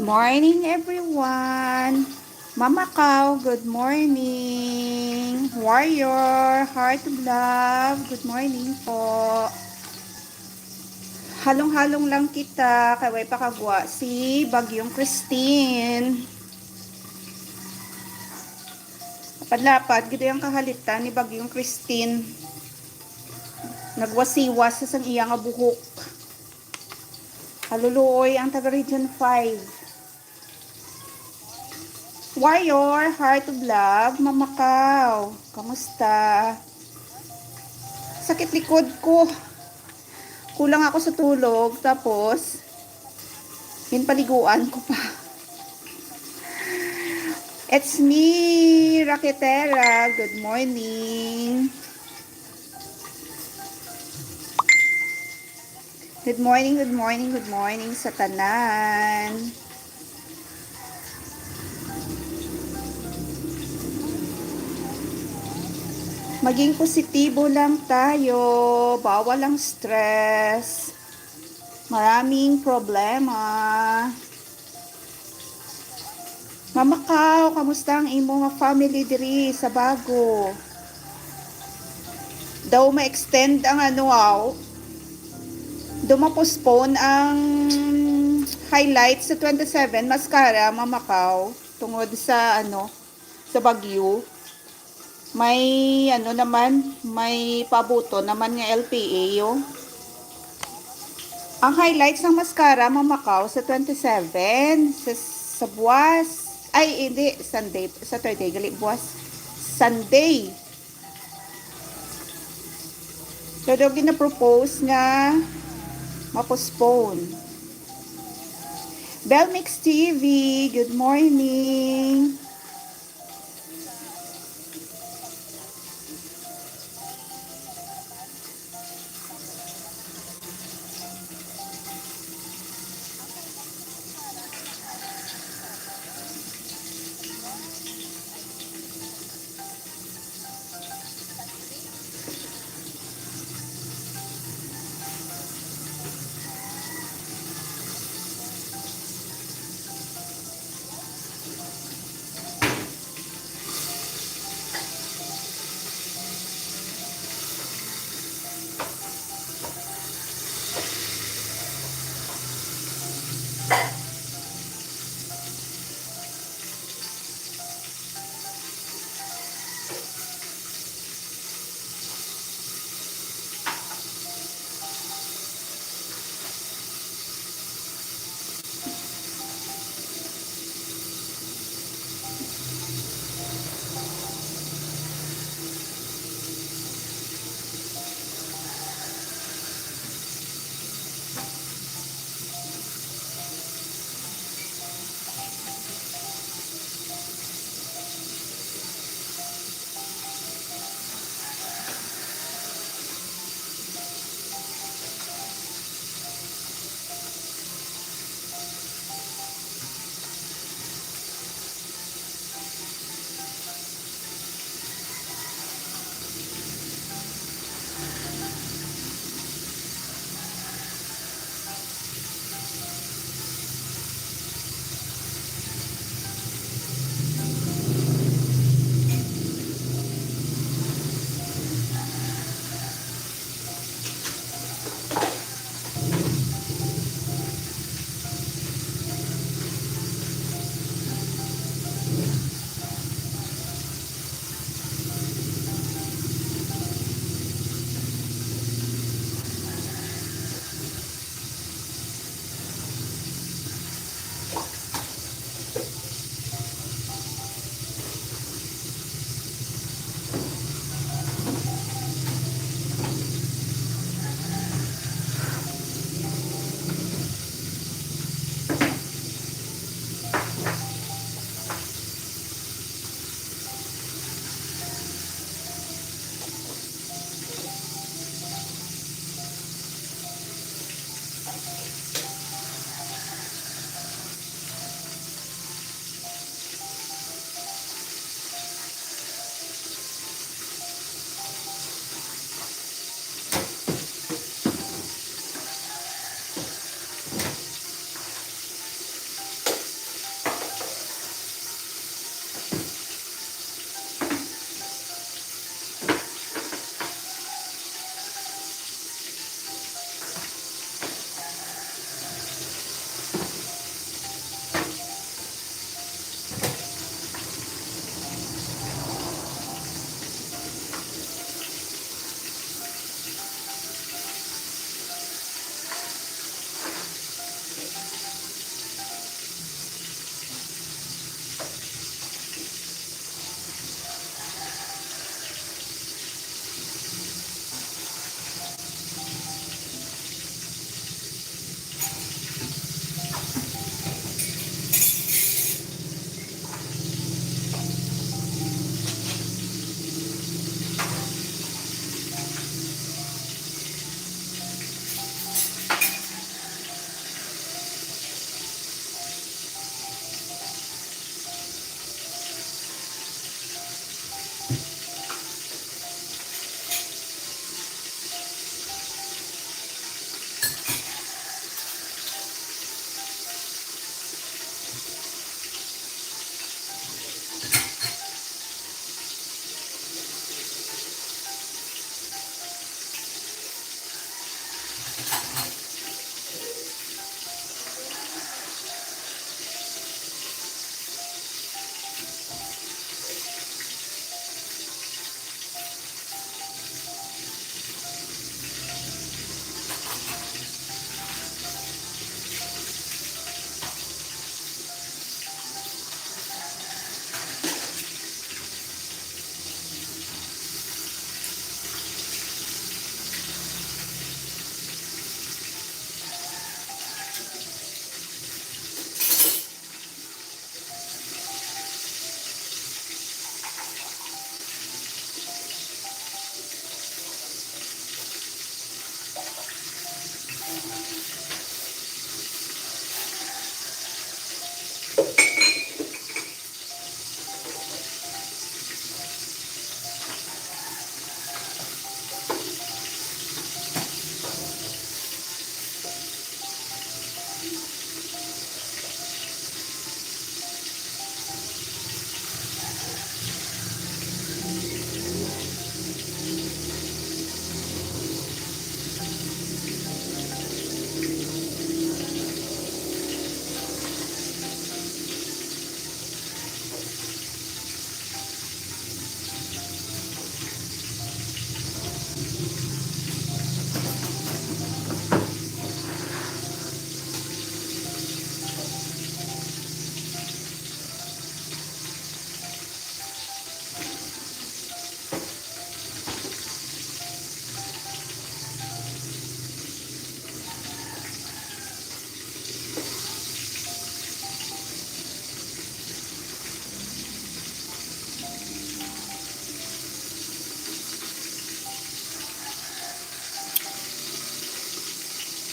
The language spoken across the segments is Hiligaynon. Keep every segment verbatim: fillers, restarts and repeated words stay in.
Morning, everyone. Mama Cow, good morning. Warrior, Heart of Love, good morning po. Halong-halong lang kita, kay way pa kagwa si Bagyong Christine. Lapad-lapad gid ang kahalitan ni Bagyong Christine. Nagwasiwas sa sang iya nga buhok. Haluluoy ang taga Region five. Warrior, Heart of Love, Mama Cow, kamusta? Sakit likod ko. Kulang ako sa tulog, tapos ginpaliguan ko pa. It's me, Raketera. Good morning. Good morning, good morning, good morning sa tanan. Maging positibo lang tayo, bawal ang stress. Maraming problema. Mama Cow, kamusta ang imo nga family diri sa Bago? Daw ma-extend ang ano, aw. Daw ma-postpone ang highlight sa twenty-seven mascara, Mama Cow, tungod sa ano, sa bagyo. May ano naman, may pabuto naman nga L P A, oh. Ang highlight sang mascara, Mama Cow, sa twenty-seven, sa, sa buwas, ay, hindi, Sunday, Saturday, gali buwas, Sunday. So, daw gina-propose nga ma-postpone. Belmix T V, good morning.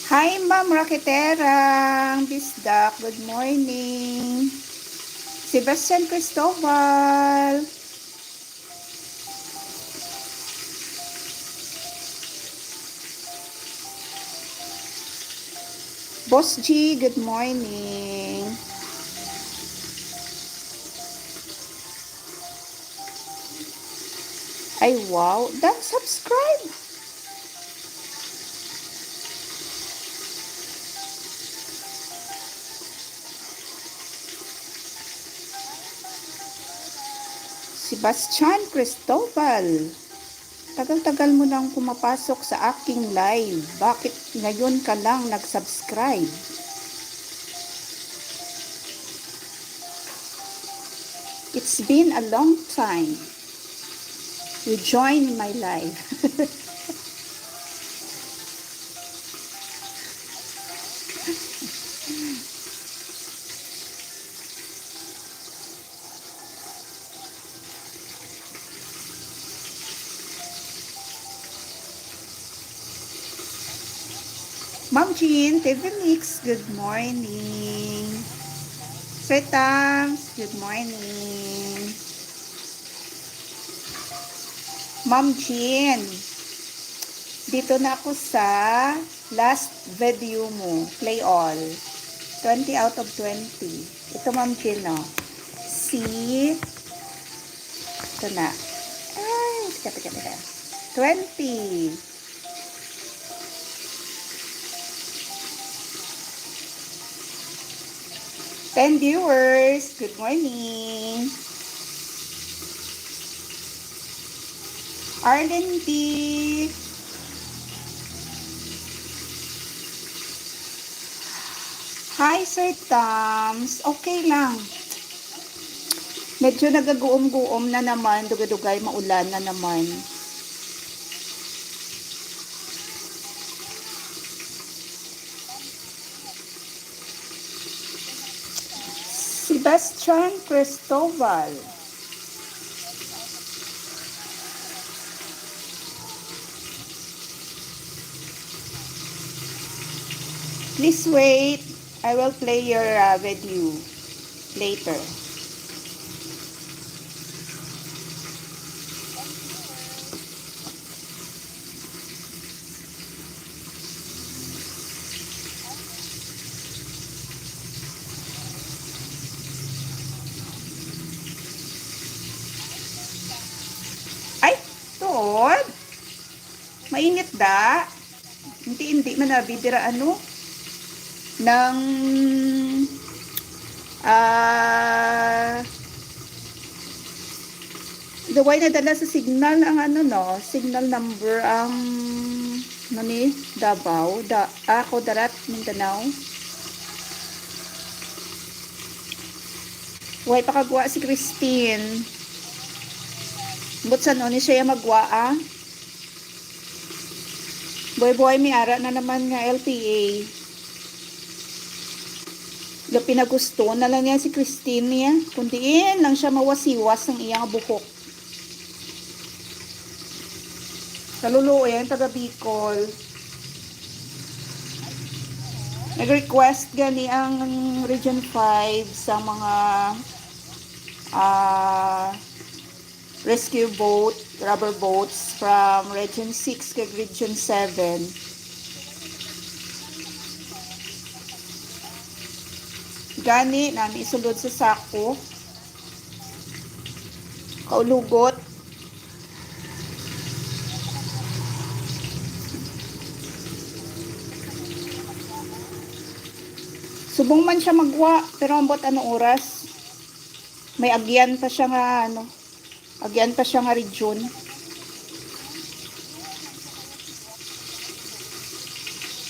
Hi, Ma'am Raketerang Bisdak. Good morning. Sebastian Cristobal. Boss G, good morning. Ay, wow. Dang subscribe. Sebastian Cristobal, tagal-tagal mo nang pumapasok sa aking live. Bakit ngayon ka lang nag-subscribe? It's been a long time you join my live. Ma'am Jean, T V Mix, good morning. Sir Tams, good morning. Ma'am Jean, dito na ako sa last video mo. Play all. Twenty out of twenty. Ito, Ma'am Jean, no? Si, ito na. Ay, teka, teka, teka. Twenty. Ten viewers. Good morning. Arlene D. Hi, Sir Tams. Okay lang. Medyo nagaguom-guom na naman, dugay-dugay maulan na naman. Sebastian Cristobal. Please wait. I will play your, uh, video later. Ay, tuod. Mainit da. Hindi, hindi man abi dira, ano, nang, ah, the way nadala sa signal ang, ano, no, signal number ang, ano ni, Davao, da, ah, Kudarat, Mindanao. Way pa kagwa si Christine. But sa, no, ni siya magwa, ah. Buhay-buhay may ara na naman nga L T A. Lo, pinagusto na lang niya si Christine niya. Kung diin lang siya mawasiwas ang iyang buhok. Kaluluoy ang taga Bicol. Nag-request gani ang Region five sa mga, ah, rescue boat, rubber boats from Region six kag Region seven. Gani, nami isulod sa sako. Kaulugot. Subong man siya magwa, pero ambot ano oras. May agyan pa siya nga, ano, agyan pa siya nga region.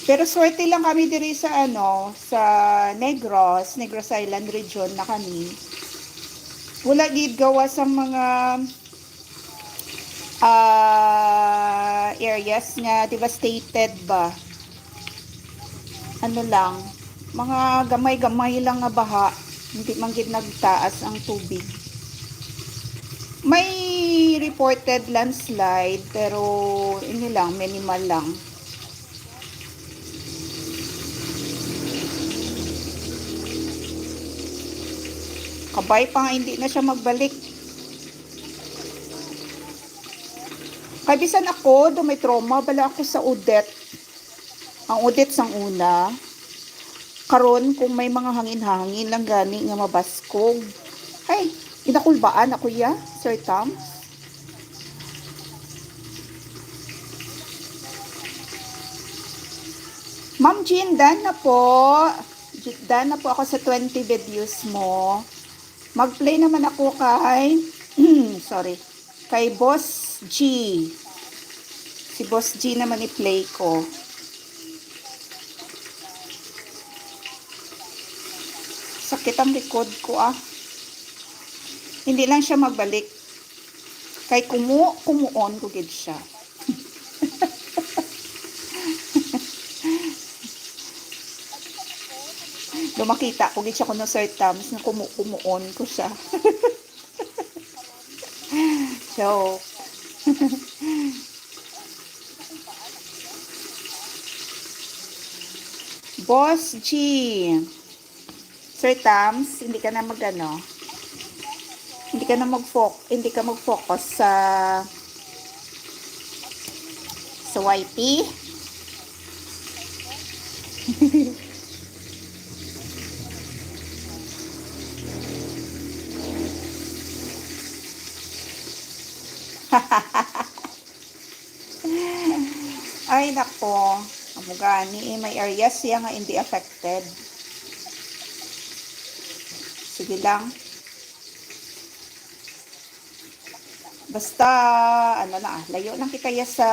Pero swerte lang kami diri sa, ano, sa Negros, Negros Island region na kami. Wala gid gawa sa mga, ah, areas nga devastated ba. Ano lang, mga gamay-gamay lang nga baha, hindi man gid nagtaas ang tubig. May reported landslide, pero ini lang, minimal lang. Why pa nga hindi na siya magbalik? Kay bisan ako, do may trauma bala ako sa Odette. Ang Odette sang una. Karon, kung may mga hangin-hangin lang gani nga mabaskog. Ay, inakulbaan ako ya, Sir Tom. Ma'am Jean, done na po. Done na po ako sa twenty videos mo. Mag-play naman ako kay, sorry, kay Boss G. Si Boss G naman i-play ko. Sakit ang likod ko, ah. Hindi lang siya magbalik. Kay kumu-, kumuon ko gid siya. Do makita ko gid siya kuno, Sir Tams, nga kumu-, kumuon ko siya. Joke. Boss G. Sir Tams, hindi ka na mag-ano, hindi ka na mag-foc-, hindi ka mag-focus sa, sa Y T. Ay, nako. Amo gani, eh, may areas siya nga hindi affected. Sige lang. Basta, ano na, ah, layo lang kita ya sa,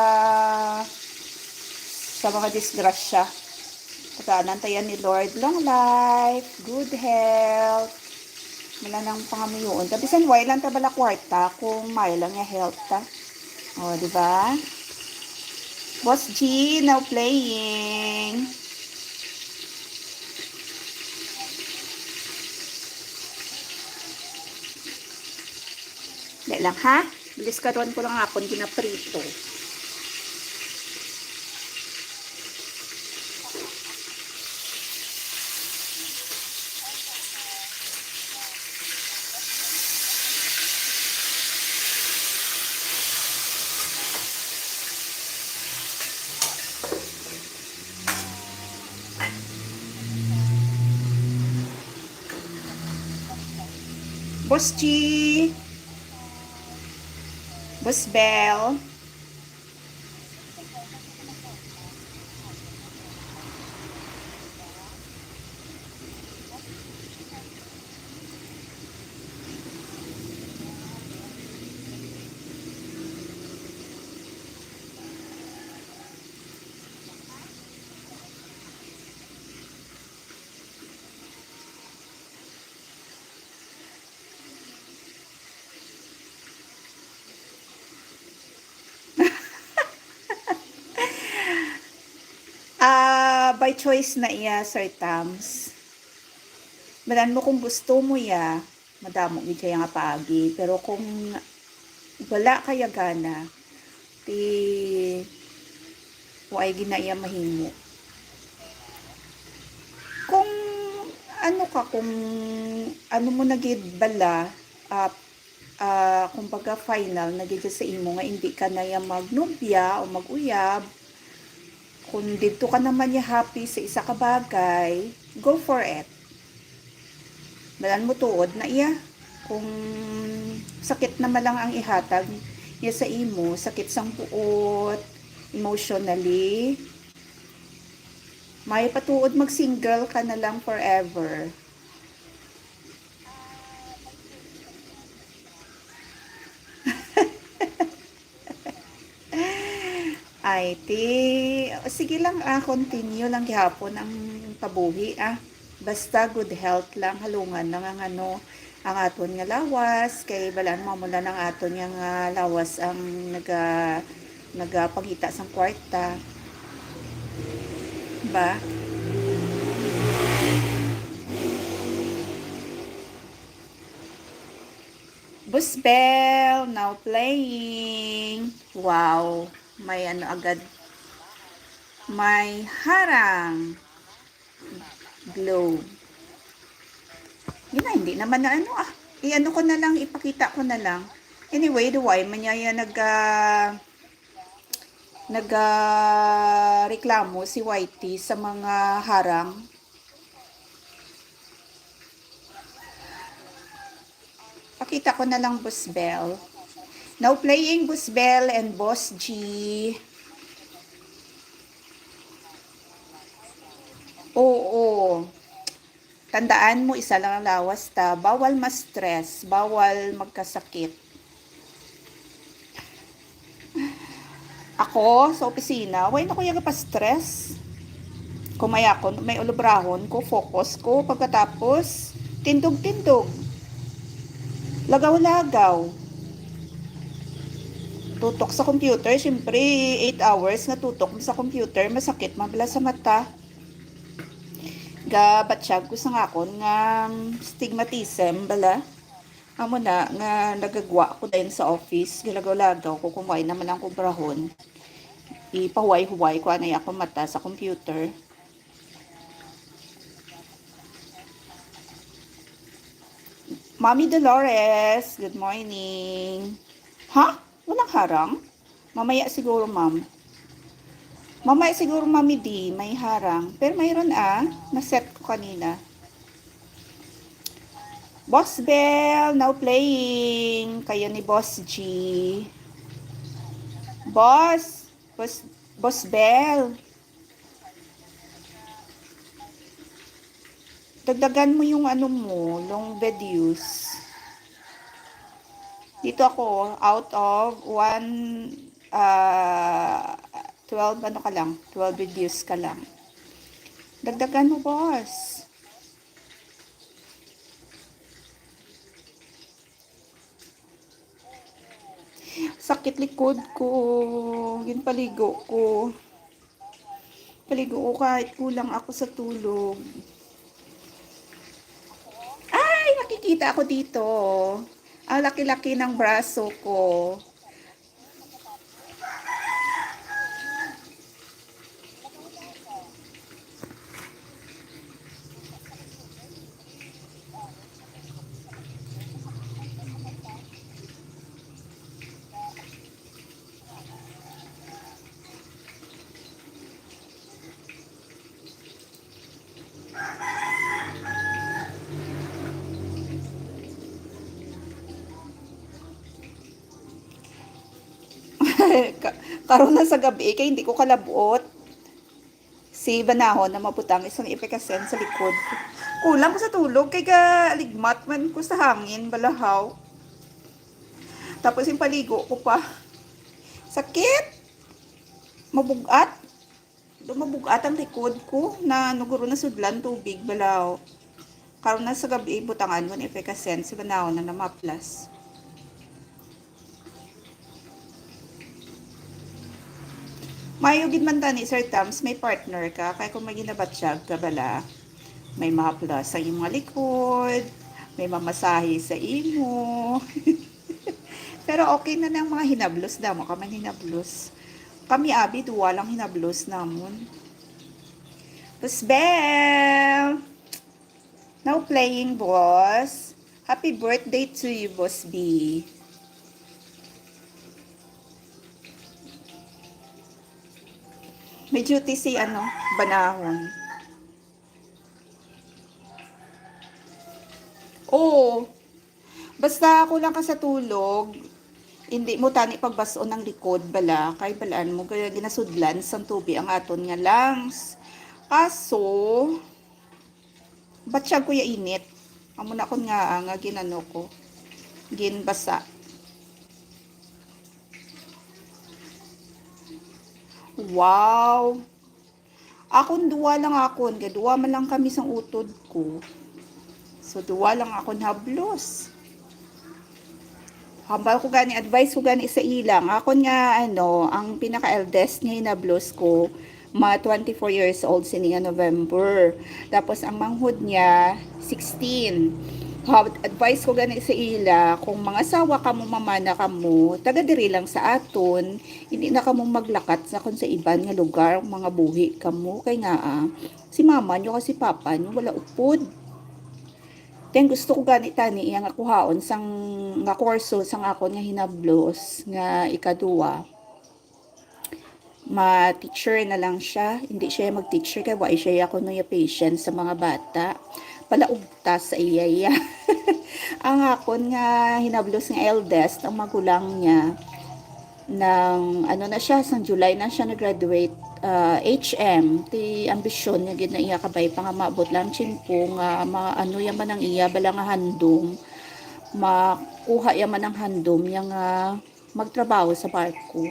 sa mga disgrasya. Tagaan ta ya ni Lord long life, good health. Wala nang pangamuyoon ta. Bisan way lang ta bala kwarta kung may lang ya health ta. O, di ba? Boss G, now playing. Dali lang, ha? Bilis karon ko lang akon ginaprito. Boss G. Boss Bell. Ah, by choice na iya, Sir Tams. Balan mo kung gusto mo ya, madamo gid siya nga paagi. Pero kung wala kaya gana, ti, wa ay gina iya mahimo. Kung ano ka, kung ano mo na gid bala, ah, ah, kumbaga, final na gid sa imo nga hindi ka na ya magnobya o mag-uyab, kung didto ka naman ya happy sa isa ka bagay, go for it. Balan mo tuod na iya. Kung sakit naman lang ang ihatag niya sa imo, sakit sang buot, emotionally, may patuod mag-single ka na lang forever. Ay, ti, sige lang, ah, continue lang gihapon ang pabuhi, ah. Basta good health lang, halungan lang ang ano, ang aton nga lawas, kay balaan mo, amo lang ang aton nga, nga lawas ang naga-, nagapangita sang kwarta. Ba? Busbel, now playing. Wow, may ano agad. May harang. Globe. Yun na, hindi naman na ano, ah. Ano ko na lang, ipakita ko na lang. Anyway, the why man niya yan nag, ah, nag, ah, reklamo si Y T sa mga harang. Pakita ko na lang, Boss Bell. Now playing, Boss Bell and Boss G. Oo. Tandaan mo, isa lang ang lawas ta. Bawal ma-stress, bawal magkasakit. Ako, sa opisina, way na ko yaga pa-stress. Kung may akon, may ulubrahon ko, focus ko. Pagkatapos, tindog-tindog. Lagaw-lagaw. Tutok sa computer, siyempre, eight hours nga tutok mo sa computer, masakit man bala sa mata. Gabatyag ko sa akon nga stigmatism bala. Amo na nga nagagwa ko dayon sa office, gilagaw-lagaw ko kung way naman ang kubrahon. Ipahuway-huway ko anay ako mata sa computer. Mommy Dolores, good morning. Ha? Walang harang? Mamaya siguro, ma'am. Mamaya siguro, Mami D, may harang. Pero mayroon, ah. Na-set ko kanina. Boss Bell, now playing. Kayo ni Boss G. Boss, Boss, Boss Bell. Dagdagan mo yung ano mo, long videos. Dito ako, out of one, ah, twelve, ano ka lang, twelve videos ka lang. Dagdagan mo, boss. Sakit likod ko. Ginpaligo ko. Paligo ko kahit kulang ako sa tulog. Ay, nakikita ako dito. Ang laki-laki ng braso ko. Ka-, karon na sa gabi, kay hindi ko kalabot. Si Banahon na mabutang isang ipikasen sa likod. Kulang ko sa tulog, kay galigmat man ko sa hangin, balahaw. Tapos yung paligo ko pa. Sakit! Mabugat! Do mabugat ang likod ko na nuguro na sudlan tubig, balaw. Karon na sa gabi, butangan ko ni Efficasen, si Banahon na namaplas. Mayo gid man tani, Sir Tams, may partner ka, kay kung may ginabatyag ka bala, may mahaplas sa imong likod, may mamasahe sa imo. Pero okay na nang mga hinablos, damo ka man hinablos. Kami, abi, duwa lang hinablos namon. Boss Bell! Now playing, boss. Happy birthday to you, Boss B. May duty si, ano, Banahon. Oo. Basta kulang ka sa tulog, hindi mo tani pagbas-on ang likod, bala. Kay balaan mo, kaya ginasudlan sang tubig ang aton nga lungs. Kaso, batyag ko ya init. Amo na kun nga, ah, nga ginano ko. Ginbasa. Wow! Akon duwa lang akon, kay duwa man lang kami sang utod ko. So, duwa lang akon hablos. Hambal ko gani, advice ko gani sa ila. Ang akon nga, ano, ang pinaka-eldest nga hinablos ko, mga twenty-four years old sini nga November. Tapos, ang manghod niya, sixteen. Ha-, advice ko gani sa ila, kung mangasawa kamo, mamana kamo, taga diri lang sa aton, hindi na kamo maglakat sa kung sa iban nga lugar, mga buhi kamo. Kay nga, ah, si mama nyo kasi papa nyo, wala upod. Then gusto ko gani tani iya nga kuhaon sang nga kurso sang akon nga hinablos nga ikaduwa. Ma-teacher na lang siya. Hindi siya mag-teacher kay wa siya kuno ya patience sa mga bata. Palaugta sa iya iya. Ang akon nga hinablos nga eldest, ang magulang niya, nang ano na siya, sang July na siya nag-graduate, ah, H M, ti ambisyon niya gid na iya kabay pa nga maabot lang tiyempo nga ma-, ano ya man ang iya bala nga handom, makuha ya man ang handom niya nga magtrabaho sa barko.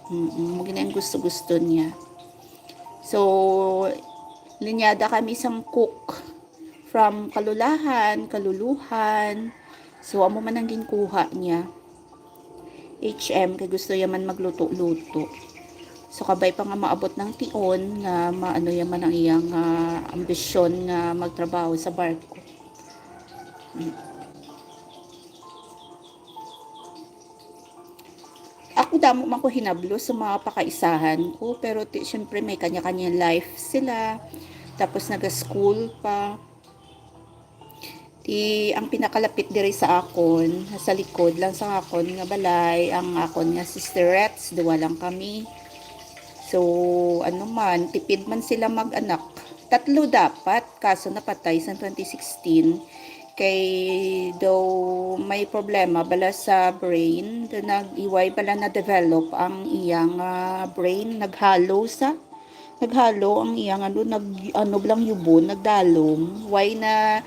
Mm, mo gid ang gusto-gusto niya. So, linyada kami sang cook from Kalulahan, Kaluluhan. So, amo man ang ginkuha niya. H M, kay gusto niya man magluto-luto. So, kabay pa nga maabot ng tion nga maano niya man ang iyang, ah, ambisyon nga magtrabaho sa barko. Mm. Ako damo man ko hinablo sa mga pakaisahan ko, pero ti, syempre may kanya-kanya life sila. Tapos naga-school pa. Ti, ang pinakalapit diri sa akon, sa likod lang sa akon nga balay, ang akon nga sisterets, duwa lang kami. So, ano man, tipid man sila mag-anak. Tatlo dapat, kaso napatay sa twenty sixteen. Kay daw may problema bala sa brain, daw nag-iway bala na-develop ang iyang, ah, brain, naghalo sa, naghalo ang iyang ano, nag, ano lang yubon, nagdalom. Why na,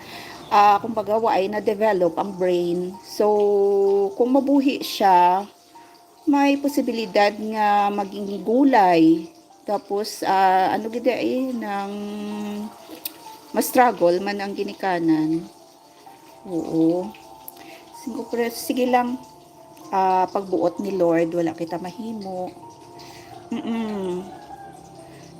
ah, kumbaga, why na-develop ang brain. So, kung mabuhi siya, may posibilidad nga maging gulay. Tapos, ah, ano gid eh, nang ma-struggle man ang ginikanan. Oo. Sige, pero sige lang. Ah, pagbuot ni Lord, wala kita mahimo. Mm-mm.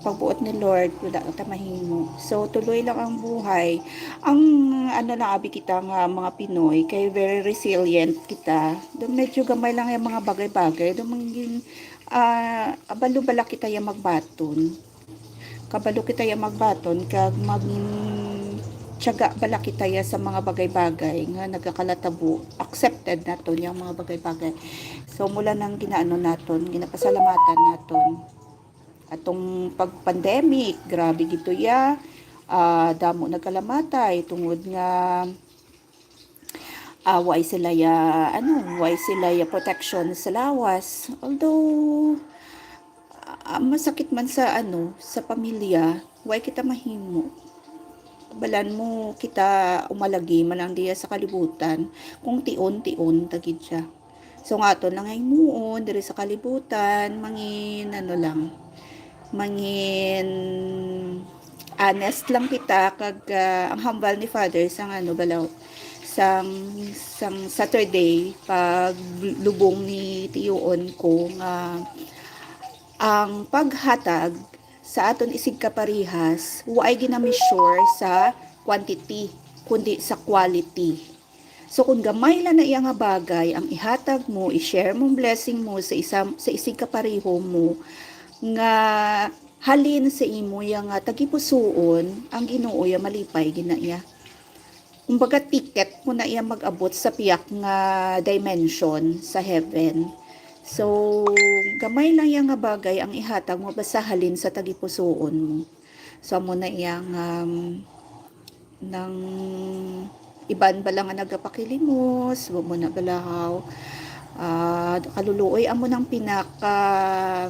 Pagbuot ni Lord, wala kita mahimo. So, tuloy lang ang buhay. Ang, ano lang, abi kita nga mga Pinoy, kay very resilient kita. Do medyo gamay lang yung mga bagay-bagay. Do mangin, ah, abalo bala kita yung magbaton. Kabalo kita ya magbaton kag magin tiyaga bala kita ya sa mga bagay-bagay nga nagakalatabo, accepted naton yang mga bagay-bagay. So, mula nang ginaano naton, ginapasalamatan naton. Atong pag-pandemic, grabe gid to ya. Ah, damo nagkalamatay tungod nga ah, why sila ya, ano, why sila ya protection sa lawas. Although, ah, masakit man sa, ano, sa pamilya, why kita mahimo? Balan mo kita umalagi man lang diya sa kalibutan, kung tion-tion ta gid siya. So, nga aton lang himuon diri sa kalibutan, mangin, ano lang, mangin honest lang kita kag, ah, ang hambal ni Father sang ano, balaw, sang, sang Saturday, pag lubong ni tiyoon ko nga ang paghatag sa aton isigkaparehas, waay ginamisure sa quantity, kundi sa quality. So, kung gamay lang na iya nga bagay ang ihatag mo, i-share mo ang blessing mo sa isa, sa isigkapareho mo nga halin sa imo ya nga tagipusoon, ang Ginoo ya malipay gid na iya. Kumbaga, ticket mo na iya mag-abot sa piyak nga dimension sa heaven. So, gamay lang iya nga bagay ang ihatag mo basta halin sa tagipusoon mo. So, amo na iya nga, um, nang iban bala nga nagapakilimos, wa mo na balahaw. Ah, kaluluoy, amo nang pinaka,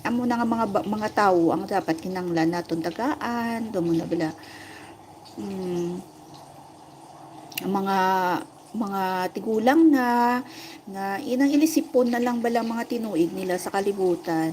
amo na nga mga ba-, mga tawo ang dapat kinahanglan naton tagaan, do mo na bala. Mm, ang mga, mga tigulang na, nga inang ilisipon na lang bala mga tinuig nila sa kalibutan.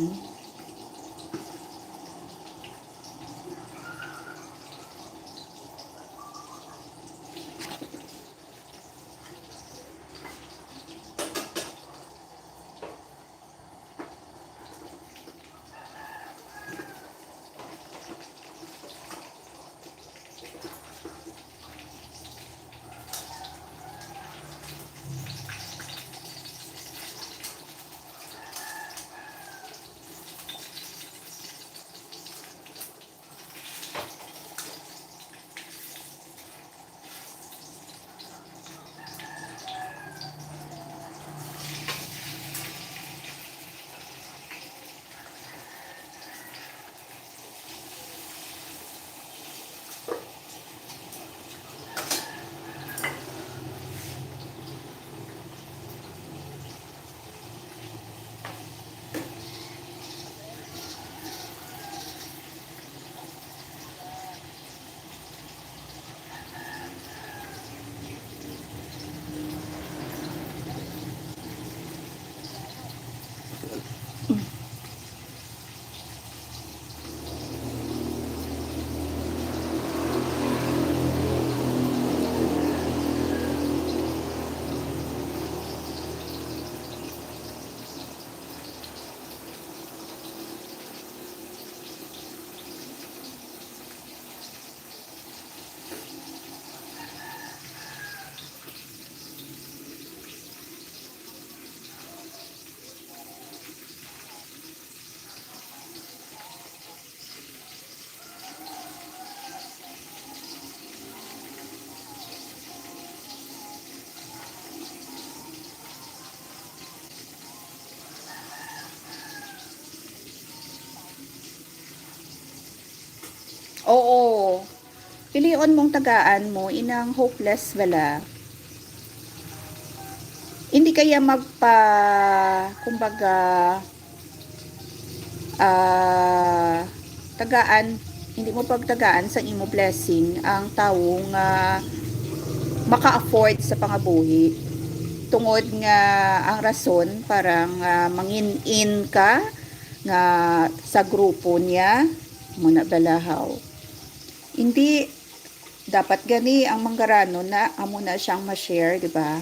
Oo. Pilion mong tagaan mo inang hopeless bala. Hindi kaya magpa, kumbaga, ah, tagaan, hindi mo pagtagaan sa imo blessing ang tawo nga maka-afford sa pangabuhi, tungod nga ang rason parang, ah, mangin-in ka nga sa grupo niya, muna balahaw. Hindi, dapat gani ang manggaranon na amo na siyang ma-share, di ba?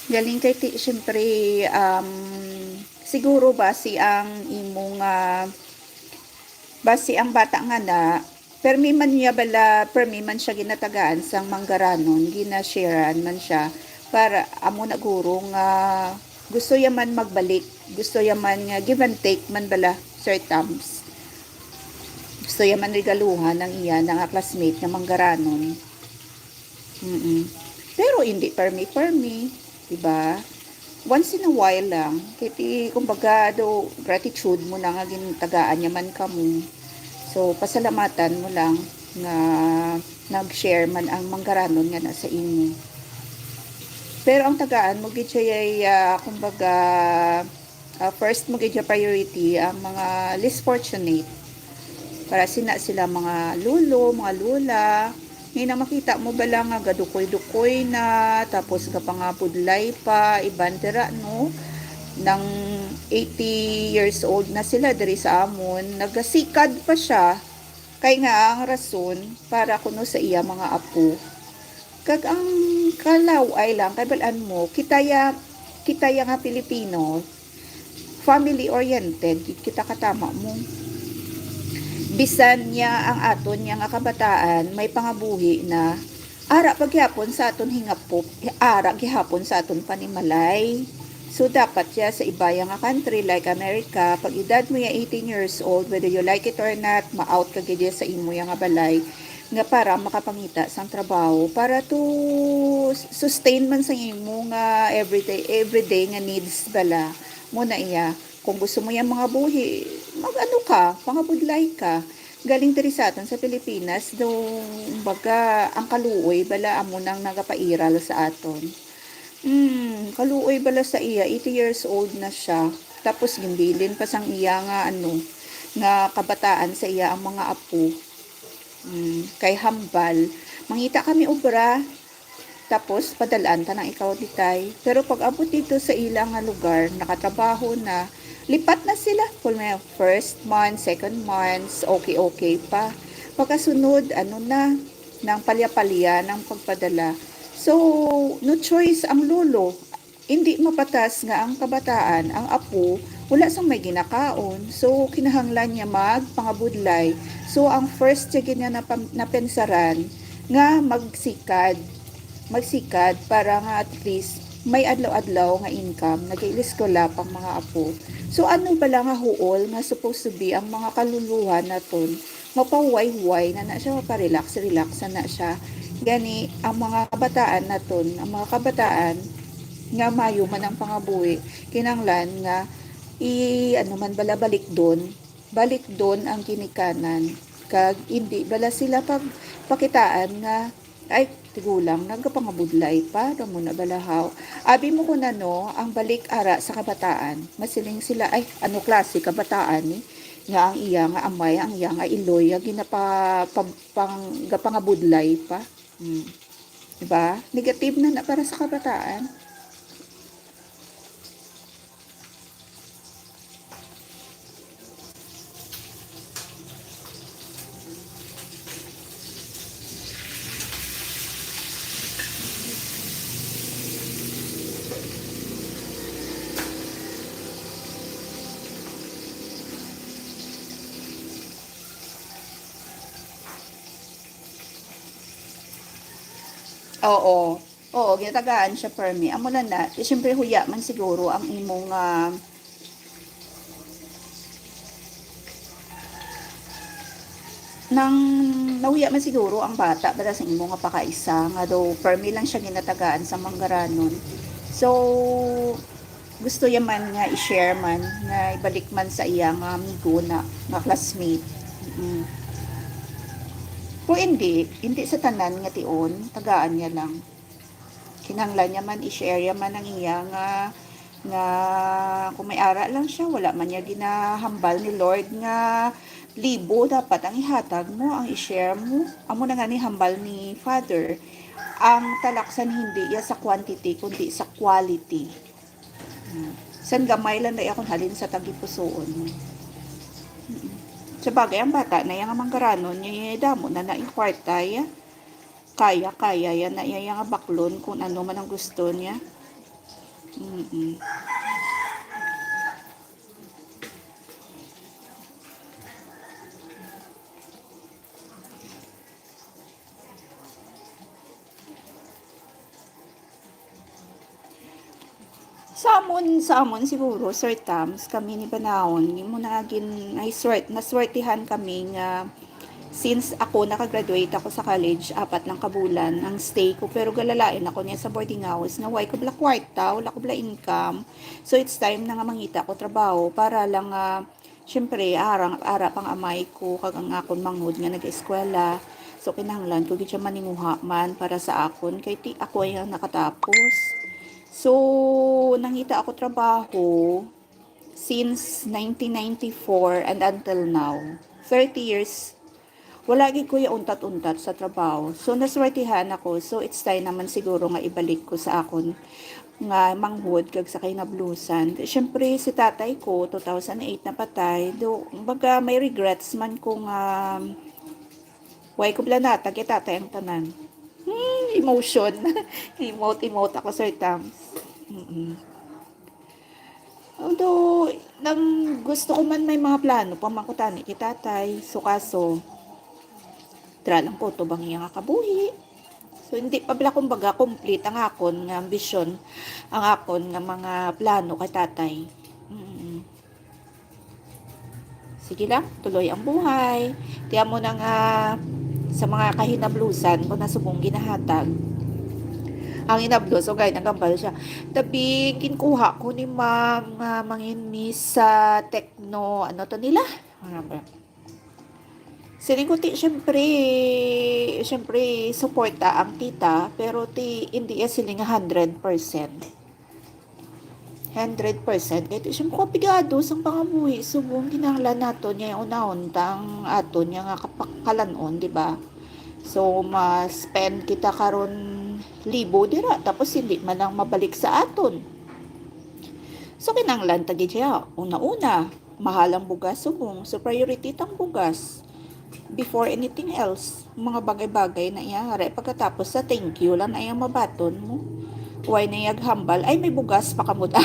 Galing kay ti, siyempre, um, siguro basi ang imong, ah, basi ang bata nga na, permi man niya bala, permi man siya ginatagaan sang manggaranon, ginasharean man siya, para amo na guro nga gusto ya man magbalik, gusto ya man nga give and take man bala, Sir Tams. Gusto ya man regaluhan ang iya na nga classmate nga manggaranon. Mm-mm. Pero hindi permi-permi, di ba? Once in a while lang. Kay ti, kumbaga, do, gratitude mo na nga gintagaan niya man kamo. So, pasalamatan mo lang nga nag-share man ang manggaranon nga na sa imo. Pero ang tagaan mo gid siya ay, ah, kumbaga, ah, first mo gid siya priority ang mga less fortunate. Para sina sila mga lolo, mga lola, nga makita mo bala nga gadukoy-dukoy na, tapos gapangabudlay pa, iban dira, no? Nang eighty years old na sila diri sa amon, nagasikad pa siya. Kay nga ang rason, para kuno sa iya mga apo. Kag ang kalaw-ay lang, kay bal-an mo, kita ya, kita ya nga Pilipino, family oriented gid kita, katama mo. Bisan niya ang aton niya nga kabataan may pangabuhi na, ara pa gihapon sa aton hingapop, ara gihapon sa aton panimalay. So, dapat ya sa iba ya nga country like America, pag edad mo ya eighteen years old, whether you like it or not, ma-out ka gid ya sa imo ya nga balay, nga para makapangita sang trabaho para to sustain man sa imo nga everyday, everyday nga needs bala. Mo na iya. Kung gusto mo yang mga buhi, mag-ano ka, pangabudlay ka. Galing diri sa aton sa Pilipinas, do, baga, ang kaluoy bala amo nang nagapairal sa aton. Hmm, kaluoy bala sa iya, eighty years old na siya. Tapos ginbilin pa sang iya nga, ano, nga kabataan sa iya ang mga apo. Hmm, kay hambal. Mangita kami obra. Tapos, padalaan ta nang ikaw ditay. Pero pag abot dito sa ila nga lugar, nakatrabaho na, lipat na sila. Kung may first month, second months, okay-okay pa. Pagkasunod, ano na, nang palya-palya ng pagpadala. So, no choice ang lolo. Hindi mapatas nga ang kabataan, ang apo, wala sang may ginakaon. So, kinahanglan niya magpangabudlay. So, ang first siya gid nga napam-, napensaran nga magsikad. Magsikad para nga at least may adlaw-adlaw nga income, nag-iiliskwela pang mga apo. So, ano bala nga huol nga supposed to be ang mga kaluluhan naton? Mapahuway-huway na na siya, maparelax-relax na na siya. Gani, ang mga kabataan naton, ang mga kabataan nga mayo man ang pangabuhi, kinanglan nga i-, ano man bala, balikdon, balikdon ang ginikanan. Kag hindi bala sila pagpakitaan nga, ay, tigulang, nagapangabudlay pa, daw mo na balahaw. Abi mo kun ano, ang balik ara sa kabataan, masiling sila, ay, ano klase kabataan ni? Nga ang iya nga amay, ang iya nga iloy, nga ginapa-, pa-, pang-, gapangabudlay pa. Hmm. Diba? Negative na na para sa kabataan. Oo. Oo, ginatagaan siya permi. Amo na na. Eh, siyempre, huya man siguro ang imong, ah, nang nahuya man siguro ang bata para sa imo nga pakaisa, nga daw permi lang siya ginatagaan sa manggaranon. So, gusto niya man nga i-share man, nga ibalik man sa iya nga amigo na, nga classmate. Mm. Kung hindi, hindi sa tanan nga tion, tagaan niya lang. Kinahanglan niya man, i-share niya man ang iya nga, nga kung may ara lang siya, wala man niya ginahambal ni Lord nga libo dapat ang ihatag mo, ang i-share mo. Amo na nga ni hambal ni Father, ang talaksan hindi iya sa quantity, kundi sa quality. Hmm. San gamay lang na iya kung halin sa tagipusoon mo. Mm. Sabagay, ang bata na iya nga manggaranon niya, damo na na yung kwarta, ya. Kaya, kaya, yan na iya nga baklon kung ano man ang gusto niya. Mm-mm. Sa amon, sa amon siguro, Sir Tams, kami ni Banaon, imo na gin-, ay swert-, naswertihan kami nga since ako nakagraduate ako sa college, apat lang ka bulan ang stay ko, pero galalain ako niya sa boarding house nga way ko bala kwarta, wala ko bala income. So, it's time na nga mangita ko trabaho para lang, ah, siyempre, ara, ara pang amay ko kag ang akon manghod nga nag-eskwela. So, kinahanglan ko gid siya maninguha man para sa akon, kay ti ako ay ang nakatapos. So, nangita ako trabaho since nineteen ninety-four and until now. Thirty years, wala gid ko ya untat-untat sa trabaho. So, naswertihan ako. So, it's time naman siguro nga ibalik ko sa akon nga manghod kag sa kahinablusan. Siyempre, si tatay ko, two thousand eight napatay. Do, baga, may regrets man ko nga why ko bala natag kay tatay ang tanan. Hmm, emotion. Emote, emote ako, Sir Tams. Mm-mm. Although, nang gusto ko man may mga plano pa man ko tani kay tatay. So, kaso, dira lang ko tubang iya nga kabuhi. So, hindi pa bala, kumbaga, complete ang akon nga ambisyon, ang akon nga mga plano kay tatay. Mm. Sige lang, tuloy ang buhay. Tiyan mo na nga sa mga kahinablusan ko na subong ginahatag. Ang hinablos, okay, nagambal siya. Tabi, ginkuha ko ni ma'am nga mangin mi sa Tecno, ano to nila? Ano ba? Siling ko, ti, syempre, syempre, suporta ang tita, pero ti, hindi ya siling hundred percent. Hundred percent. Kay ti, syempre, komplikado sang pangabuhi. Subong kinahanglan nato niya unahon tang aton niya nga kapakalan-on, di ba? So, ma-spend kita karon libo dira, tapos hindi man lang mabalik sa aton. So, kinahanglan ta gid siya. Una-una, mahal ang bugas subong. So, priority tang bugas before anything else. Mga bagay-bagay na iya. Aray, pagkatapos sa thank you lang na iyang mabaton mo. Why na iyag hambal? Ay, may bugas pa kamo da.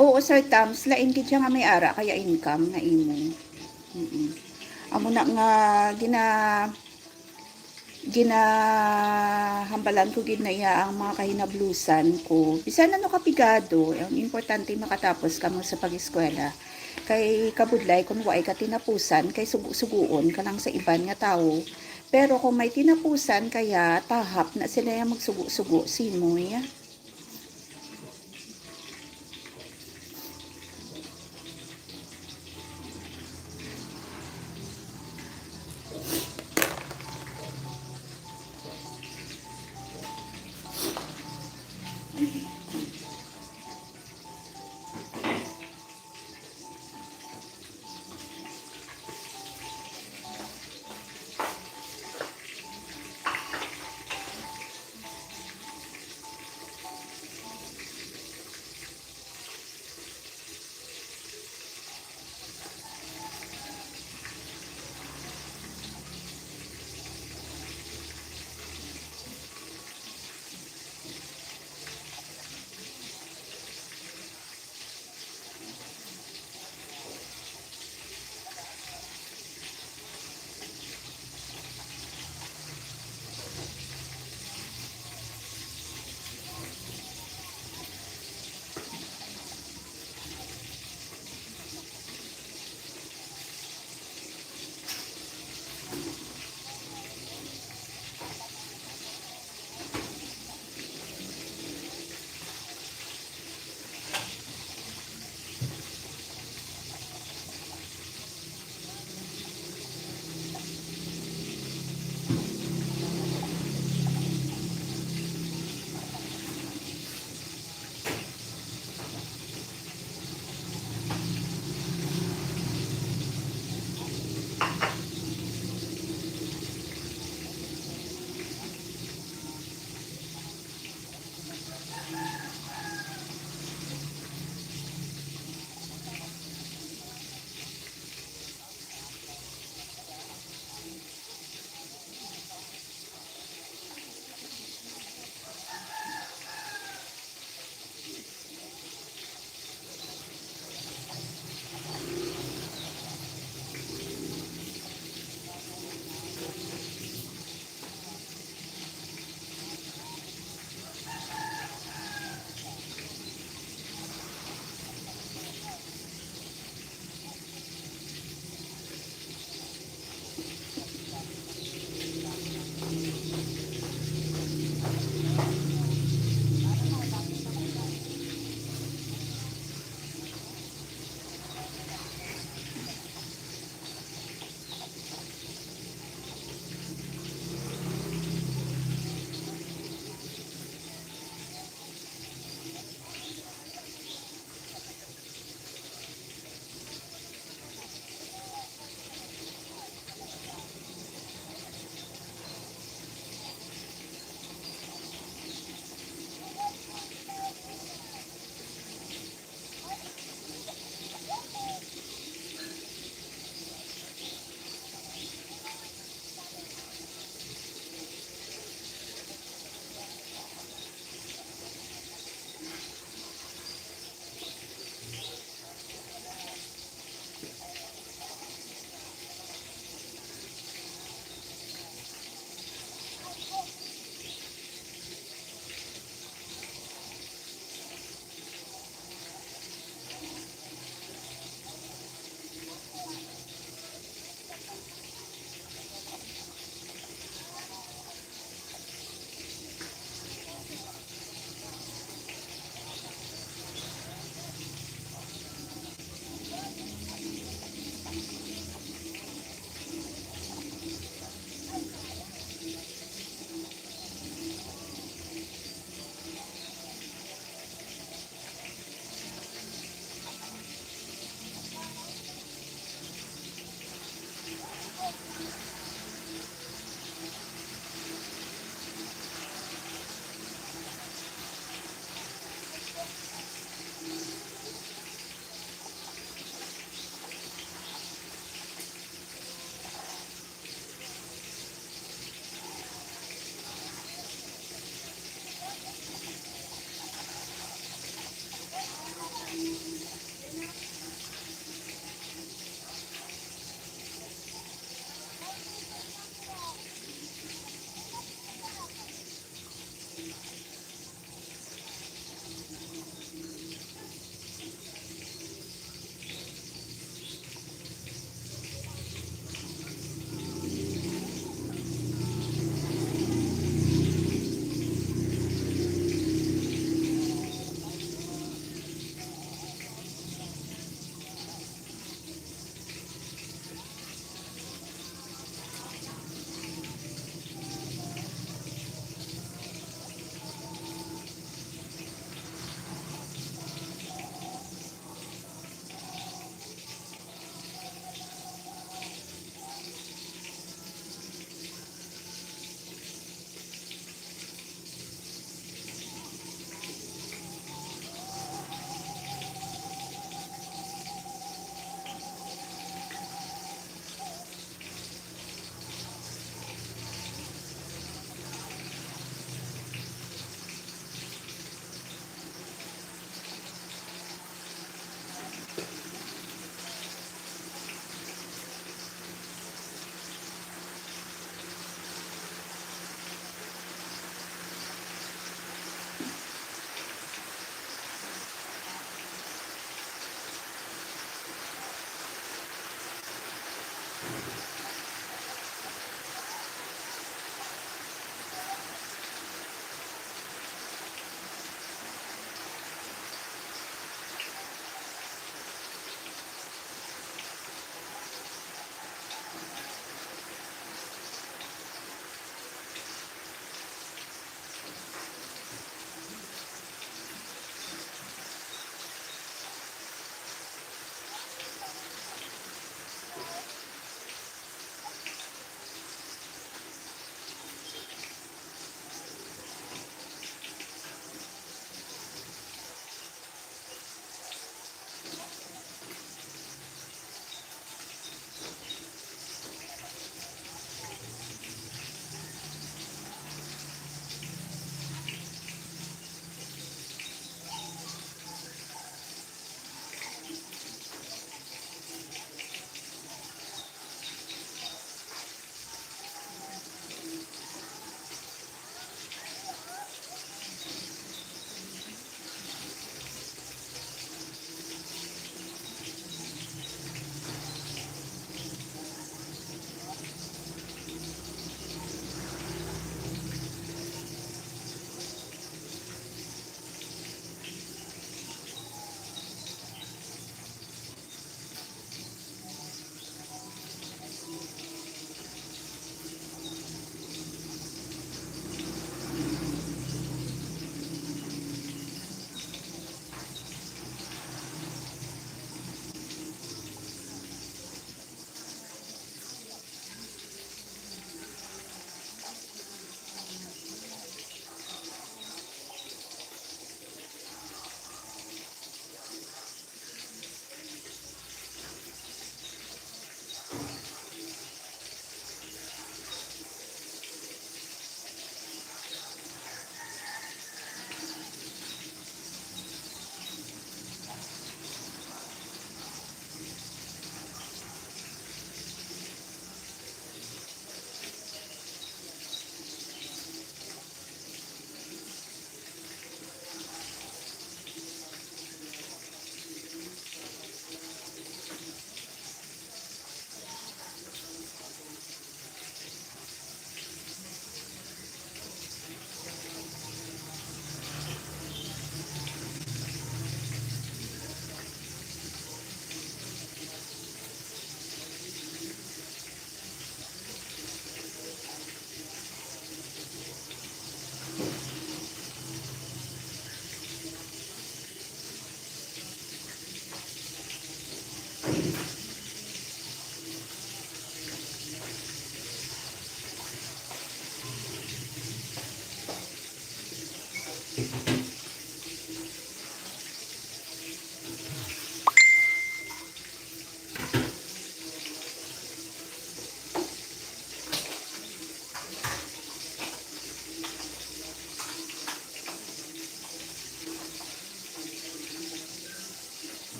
Oo, Sir Tams, lain gid siya nga may ara, kaya income na imo. Mm-mm. Amo na nga gina-, ginahambalan ko gid na iya ang mga kahinablusan ko. Bisan ano ka pigado, ang importante makatapos ka mo sa pag-eskwela. Kay kabudlay kung waay ka tinapusan, kay sugo-suguon ka lang sa iban nga tawo. Pero kung may tinapusan, kaya tahap na sila yung magsugo-sugo, simoy.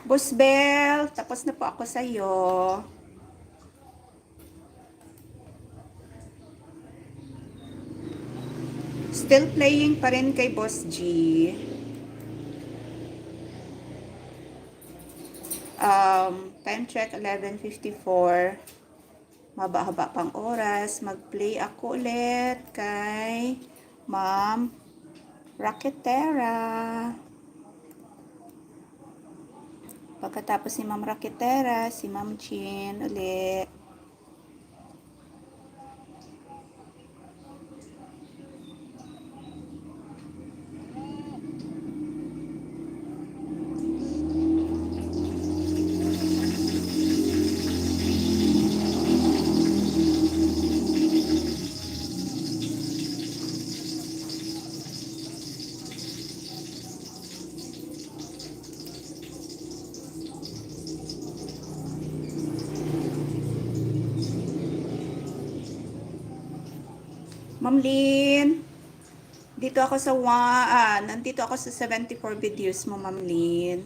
Boss Bell, tapos na po ako sa'yo. Still playing pa rin kay Boss G. Um, time check, eleven fifty-four. Maba-haba pang oras. Mag-play ako ulit kay Ma'am Rocketera. Pagkatapos ni Ma'am Rocketera, si Ma'am Jean uli. Ma'am Lynn, dito ako sa wa-, ah, nandito ako sa seventy-four videos mo, Ma'am Lynn.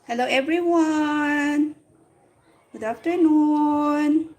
Hello, everyone. Good afternoon.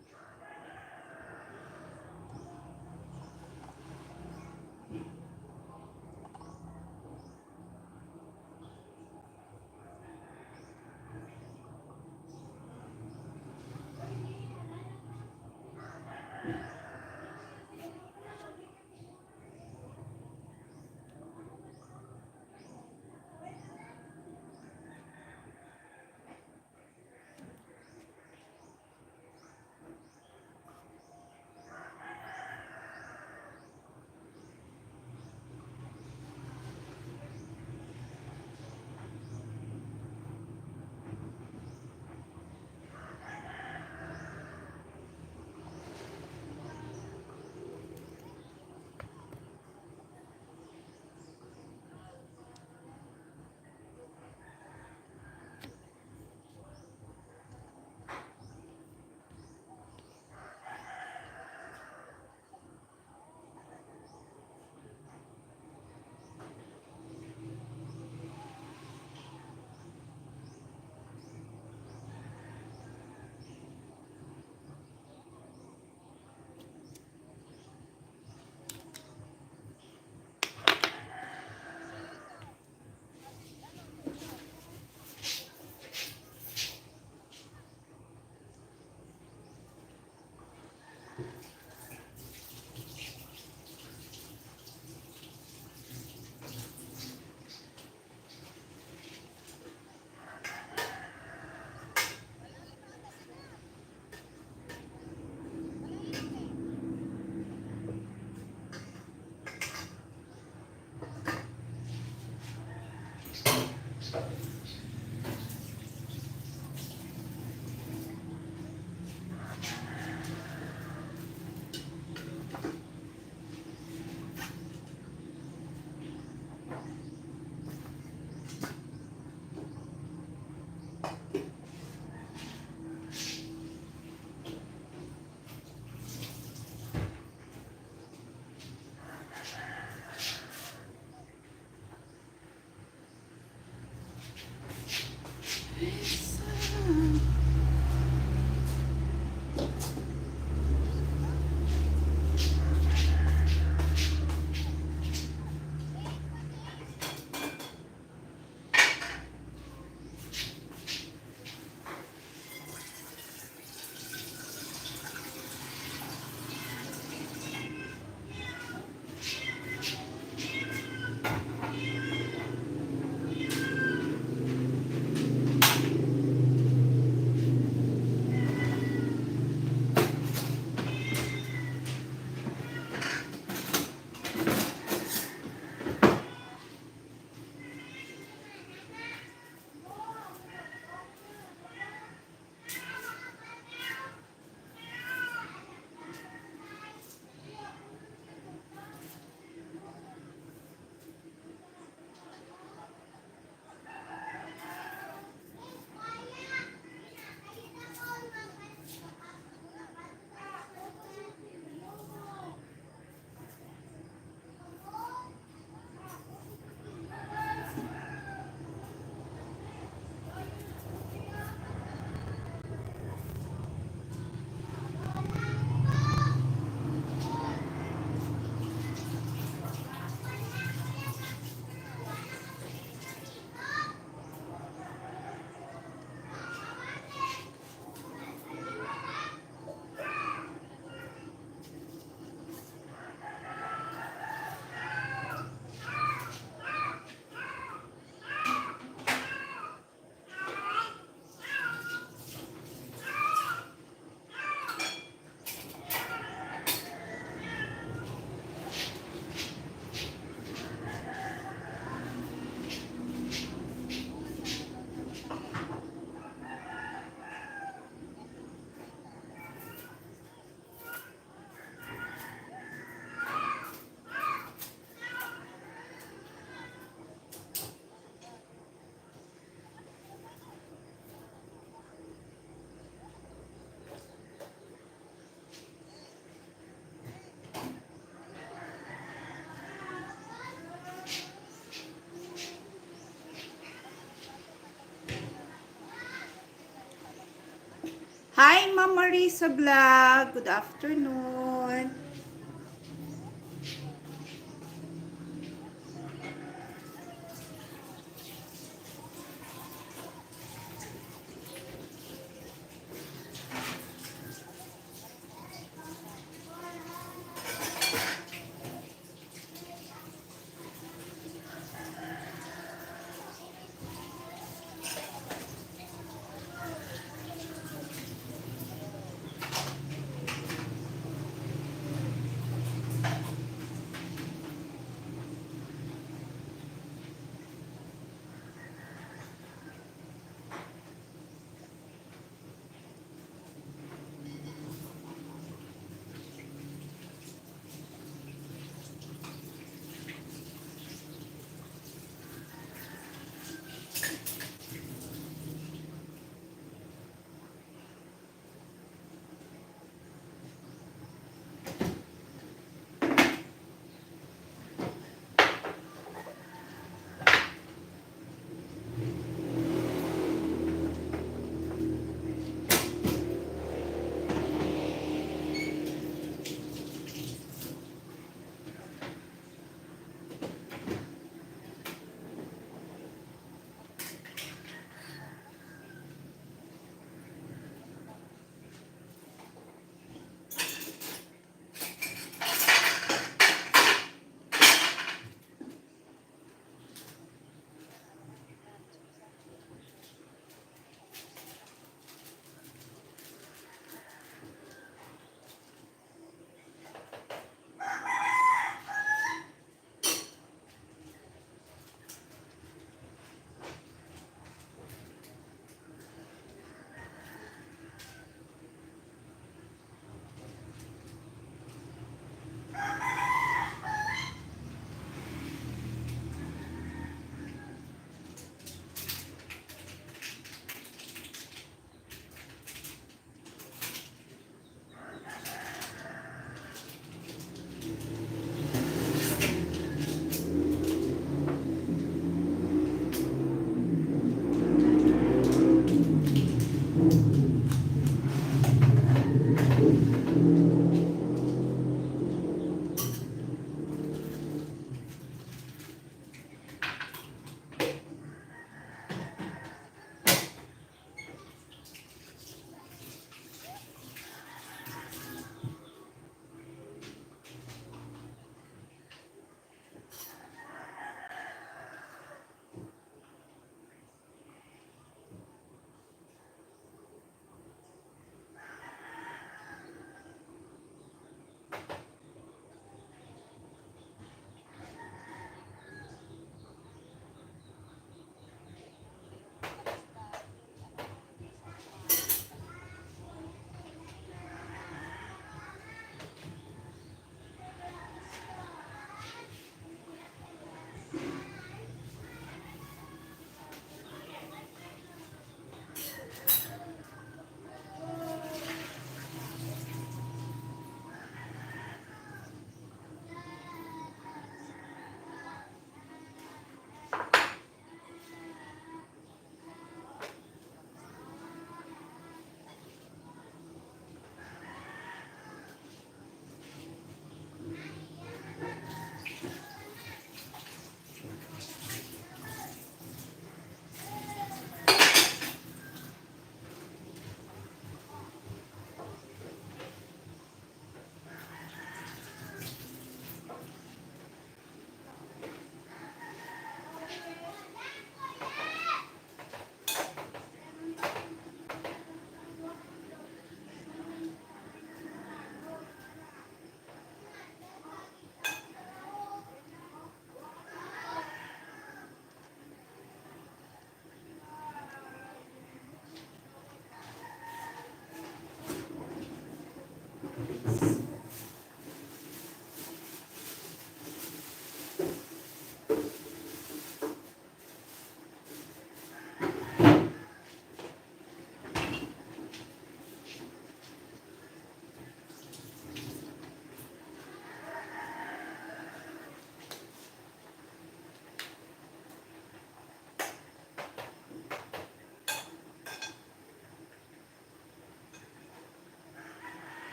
Hi, Ma'am Marisa Vlog. Good afternoon.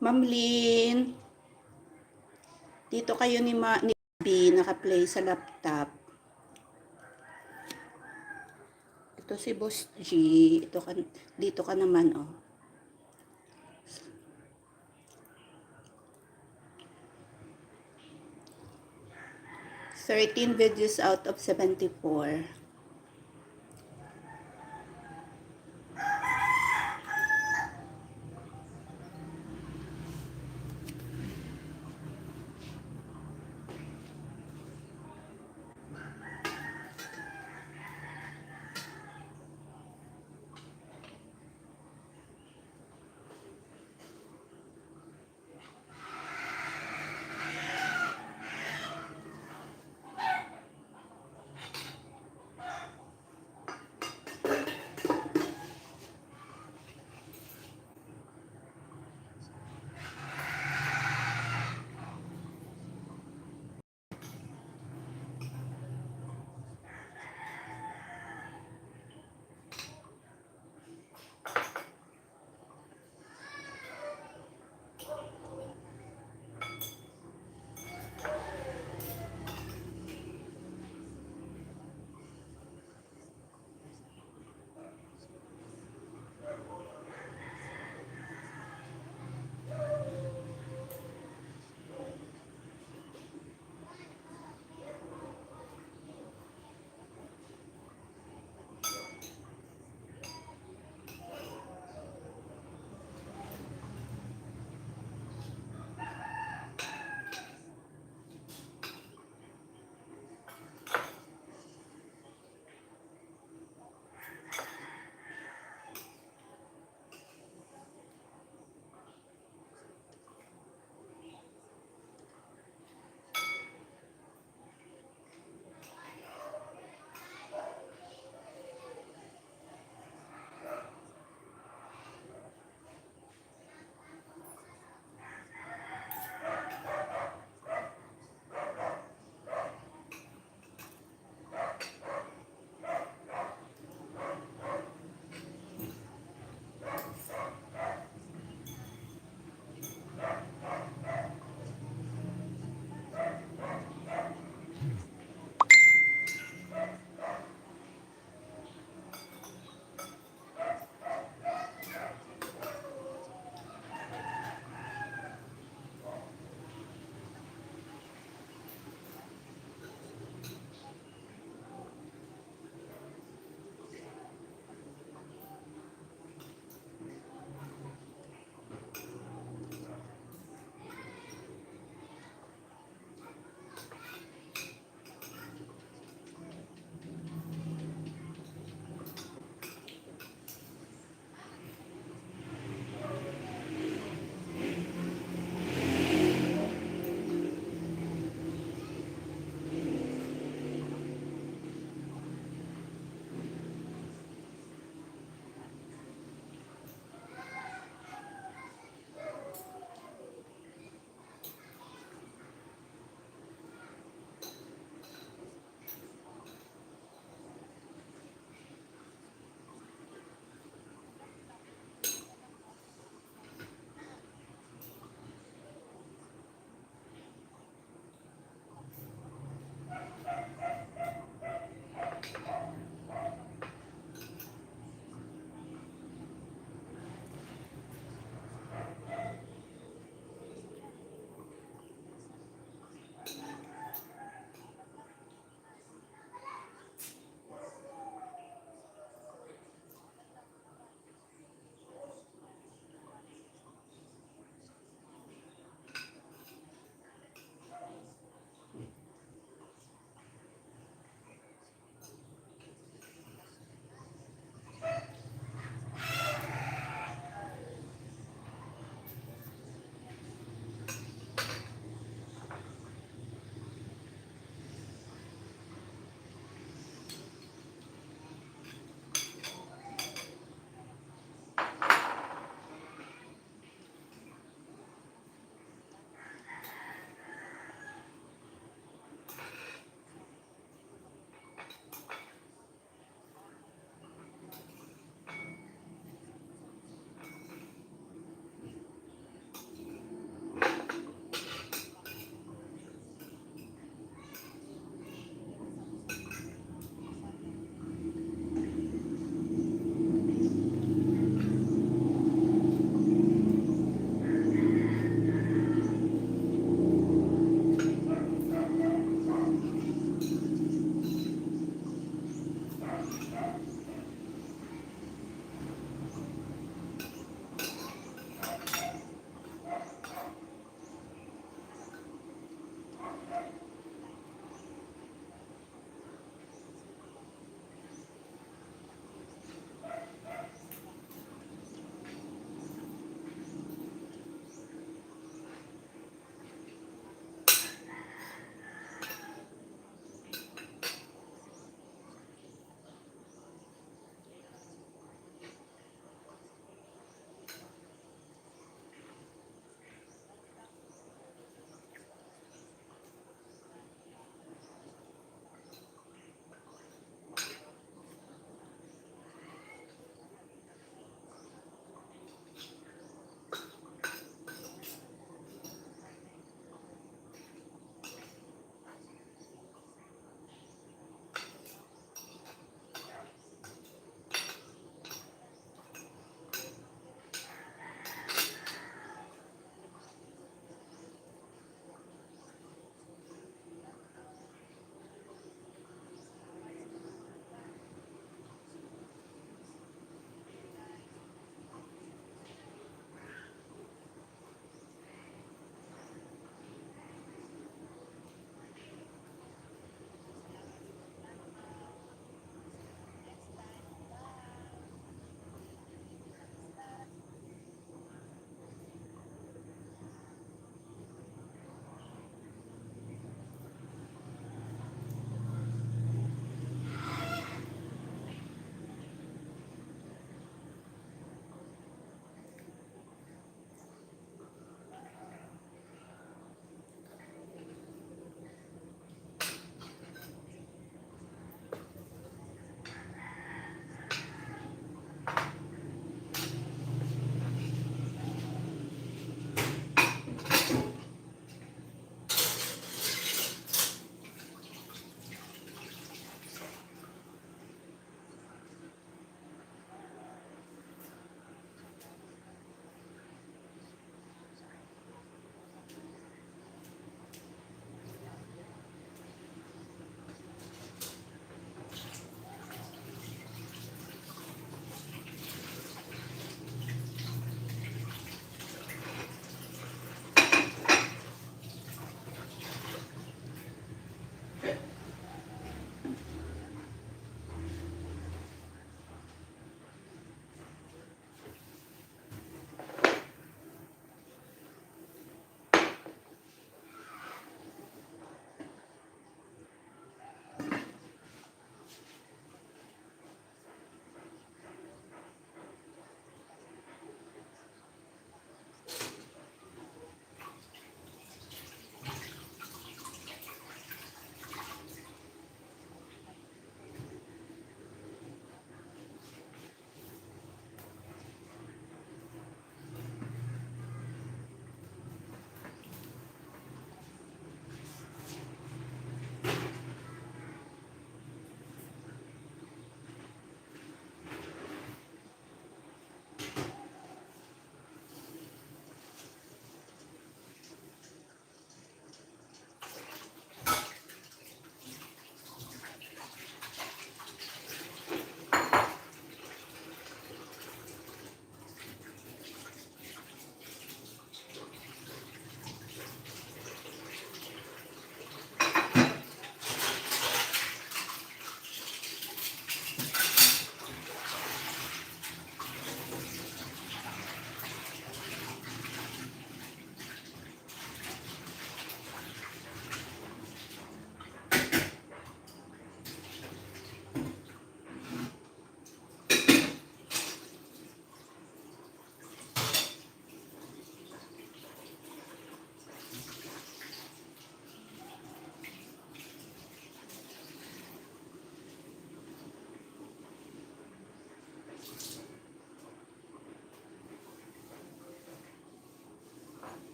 Ma'am Lynn, dito kayo ni, Ma, ni B naka-play sa laptop. Ito si Boss G. Ito ka, dito ka naman, oh. Thirteen videos out of seventy-four.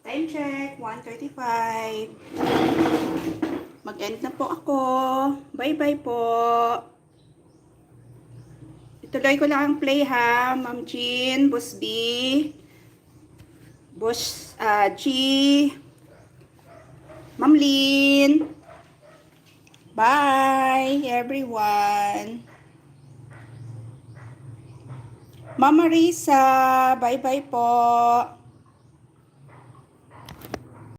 Time check, one thirty-five. Mag-end na po ako. Bye-bye po. Ituloy ko lang ang play, ha, Ma'am Jean, Boss B, Boss, ah, G, Ma'am Lynn. Bye, everyone. Mama Risa, bye-bye po.